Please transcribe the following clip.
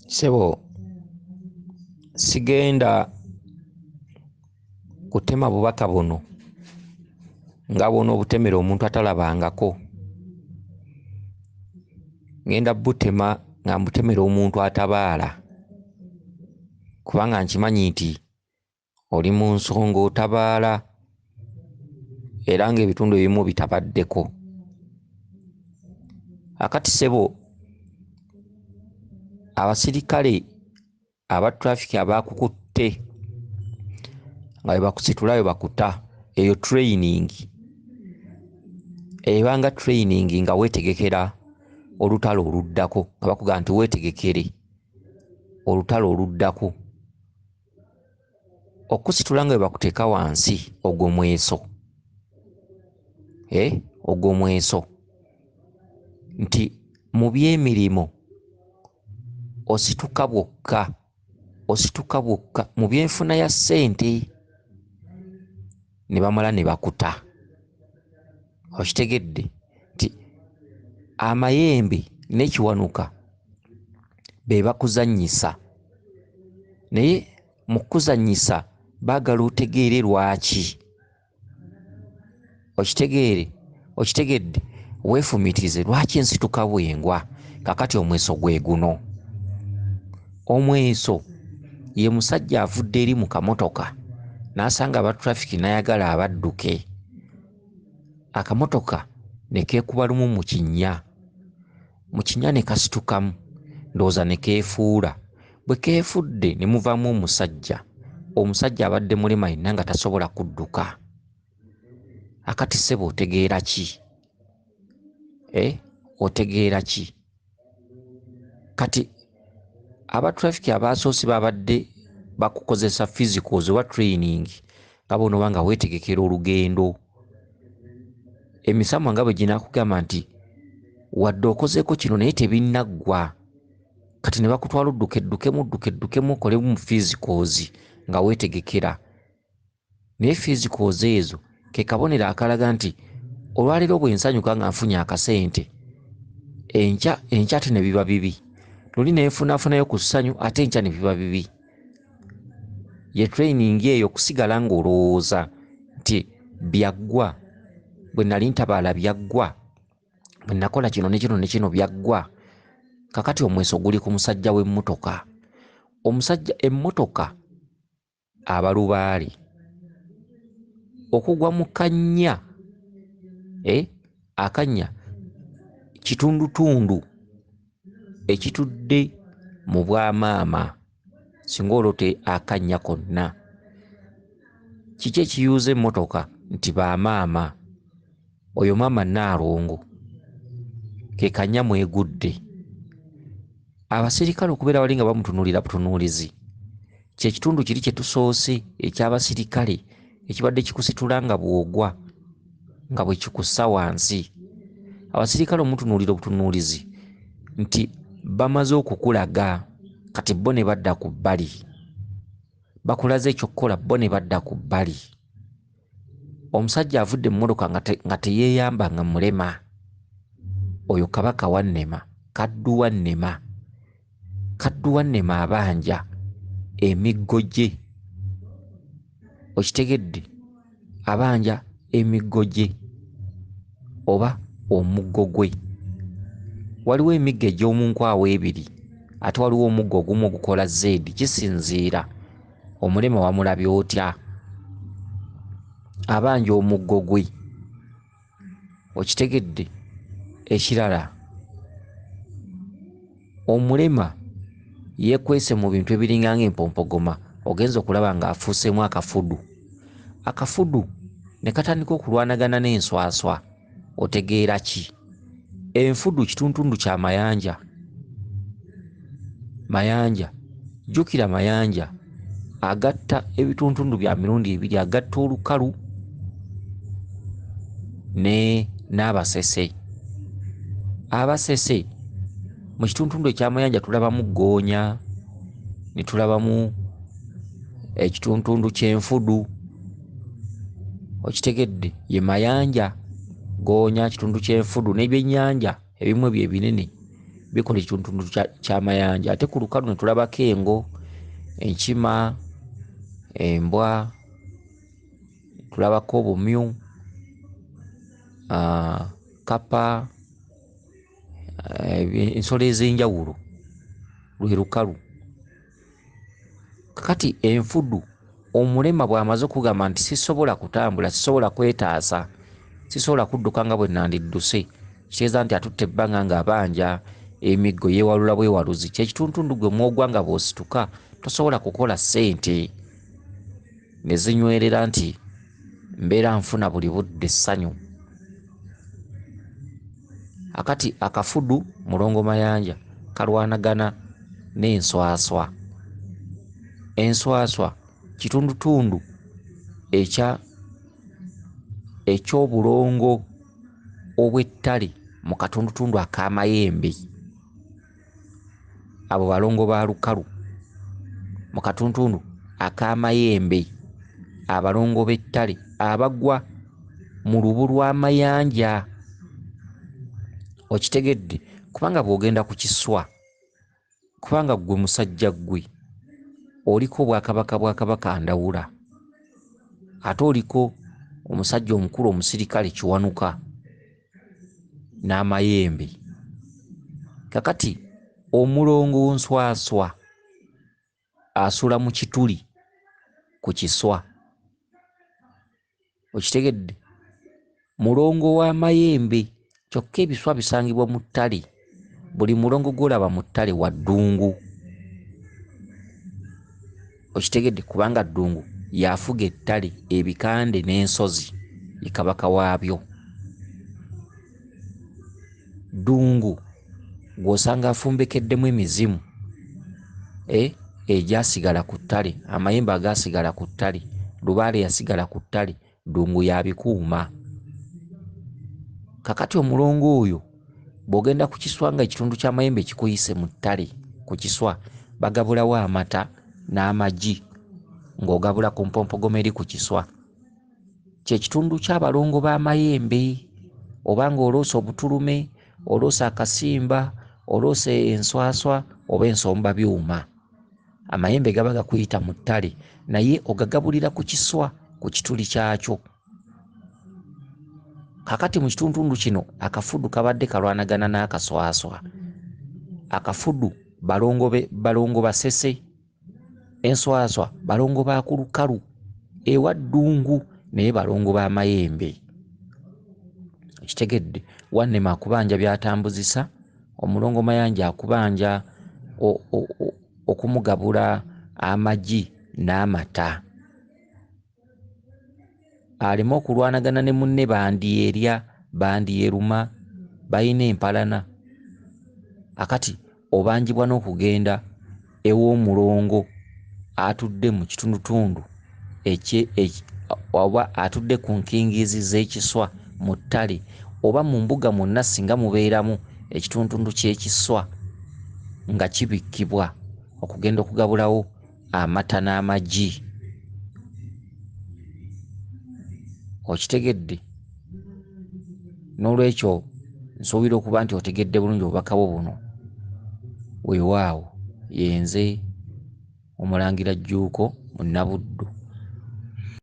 Ssebo, sigenda kutema bubaka buno nga bw'onoobutemera omuntu atalabangako. Ŋŋenda bbutema nga mbutemera omuntu atabaala, kubanga nkimanyi nti oli mu nsonga otabaala era ng'ebitundu ebimu bitabaddeko. Kaakati ssebo, abasirikale aba traffic abaakukutte nga bwe bakusitula bwe bakuta, eyo training, eba nga training nga weetegekera olutalo oluddako, nga bakugamba nti weetegekere olutalo oluddako. Okusitula nga bwe bakuteeka wansi ogwo mweso, ogwo mweso nti mu by'emirimu osituka bwokka, osituka bwokka mu byenfuna ya ssente ne bamala ne bakuta. Okitegedde nti amayembe ne Kiwanuka be bakuzannyisa, naye mu kkuzannyisa baagala otegeere lwaki. Okitegeere, okitegedde, weefumiitirize lwaki ensituka bw'engwa. Kaakati omweso gwe guno. Omweso ye musajja avudde eri mu kamotoka n'asanga aba traffic n'ayagala abadduke. Akamotoka ne keekuba lumu mu kinnya, mu kinnya ne kasitukamu ndowooza ne keefuula. Bwe keefudde ne muvaamu omusajja, omusajja abadde mulema yenna nga tasobola kudduka. Akati ssebo otegeera ki? Otegeera ki? Kati aba traffic abaasoose babadde bakukozesa physicals oba training nga bw'onooba nga weetegekera olugendo. Emisamwa nga bwe ginaakugamba nti wadde okozeeko kino naye tebinnaggwa. Kati ne bakutwala oddukeddukemu oddukeddukemu okolemu mu physicals nga weetegekera. Naye physicals ezo ke kabonero akalaga nti olwaleero bwe nsanyuka nga nfunye akasente, enkya enkya ate ne biba bibi. Luli ne nfunaafunayo ku ssanyu ate enkya ne biba bibi. Ye training eyo okusigala ng'olowooza nti byaggwa, bwe nali ntabaala byaggwa, bwe nakola kino ne kino ne kino byaggwa. Kaakati omweso guli ku musajja w'emmotoka. Omusajja emmotoka aba lubaale. Okugwa mu kannya, akannya kitundutundu ekitudde mu bwamaama singa oloota akannya konna. Kiki ekiyuuza emmotoka nti bamaama? Oyo maama Nnaalongo ke kannya mw'egudde. Abasirikale okubeera wali nga bamutunuulira butunuulizi kye kitundu kiri kye tusoose eky'abasirikale ekibadde kikusitula nga bw'ogwa nga bwe kikussa wansi. Abasirikale omutunuulira obutunuulizi nti bamaze okukulaga kati bo ne badda ku bbali, bakulaze eky'okkola bo ne badda ku bbali. Omusajja avudde mu mmotoka nga teyeeyamba nga mulema, oyo Kabaka wannema, kadduwannema. Kadduwannema abanja emiggo gye, okitegedde? Abanja emiggo gye oba omuggo gwe. Waliwo emiggo egy'omu nkwawa ebiri ate waliwo omuggo ogumu ogukola Z, kisinziira omulema wamulabye otya. Abanja omuggo gwe, okitegedde? Ekirala omulema yeekwese mu bintu ebiringa ng'empompogoma, ogenze okulaba ng'afuuseemu akafudu. Akafudu ne katandika okulwanagana n'enswaswa, otegeera ki? Enfudu kitundutundu kya mayanja, mayanja, jjukira mayanja agatta ebitundutundu bya mirundi ebiri, agatta olukalu ne n'Abasese. Abasese mu kitundutundu eky'amayanja tulabamu ggoonya, ne tulabamu ekitundutundu ky'enfudu, okitegedde? Ye mayanja, ggoonya, kitundu ky'enfudu n'ebyennyanja ebimu ebyo ebinene. Bikola ekitundutundu ky'amayanja. Ate ku lukalu ne tulabako engo, enkima, embwa, tulabako obumyu, kapa, ensolo ez'enjawulo, lwe lukalu. Kakati enfudu, omulema bw'amaze okugamba nti sisobola kutambula, sisobola kwetaasa, sisobola kudduka nga bwe nandidduse, kitegeeza nti atutte ebbanga ng'abanja emiggo, yeewalula bwewaluzi. Kyekitundutundu gwe mwogwa nga bw'osituka tosobola kukola ssente ne zinywerera nti mbeera nfuna buli budde essanyu. Akati akafudu mulongo mayanja kalwanagana n'enswaswa. Enswaswa kitundutundu eky'obulongo obw'ettale mu katundutundu ak'amayembe. Abo balongo ba lukalu mu katundutundu ak'amayembe, abalongo b'ettale abagwa mu lubu lw'amayanja. Okitegedde? Kubanga bw'ogenda ku kiswa, kubanga ggwe musajja ggwe oliko obwakabaka bwa Kabaka Ndawula, ate oliko omusajja omukulu omusirikale Kiwanuka n'amayembe. Kakati omulongo nswaswa asula mu kituli ku kiswa. Okitegedde? Mulongo w'amayembe, kyokka ebiswa bisangibwa mu ttale. Buli mulongo gw'olaba mu ttale wa ddungu. Okitegedde? Kubanga ddungu yafuga ettale, ebikande n'ensozi, ye kabaka waabyo. Ddungu gw'osanga afumbekeddemu emizimu egyasigala ku ttale, amayembe agaasigala ku ttale, lubaale yasigala ku ttale, ddungu yabikuuma. Kakati omulongo oyo bw'ogenda ku kiswa nga ekitundu ky'amayembe kikuyise mu ttale ku kiswa, bagabulawo amata n'amagi ng'ogabula ku mpompogoma eri ku kiswa. Kye kitundu ky'abalongo b'amayembe, oba ng'oloosa obutulume, oloosa akasimba, oloosa enswaswa oba ensomba byuma. Amayembe gaba gakuyita mu ttale, naye ogagabulira ku kiswa ku kituli kyakyo. Kakati mu kitundutundu kino akafudu kabadde kalwanagana n'akaswaswa. Akafudu balongo basese, enswaswa balongo ba ku lukalu ewa ddungu, naye balongo b'amayembe. Okitegedde? Wannema akubanja by'atambuzisa, omulongo mayanja akubanja okumugabula amagi n'amata. Aleme okulwanagana ne munne bandyerya, bandyeruma, balina empalana. Akati obanjibwa n'okugenda ew'omulongo atudde mu kitundutundu oba atudde ku nkingizi z'ekiswa mu ttale, oba mu mbuga mwonna singa mubeeramu ekitundutundu ky'ekiswa nga kibikkibwa, okugenda okugabulawo amata n'amagi. Okitegedde? N'olwekyo nsuubira okuba nti otegedde bulungi obubaka bwo buno. Weewaawo, yenze Omulangira Jjuuko Munnabuddu.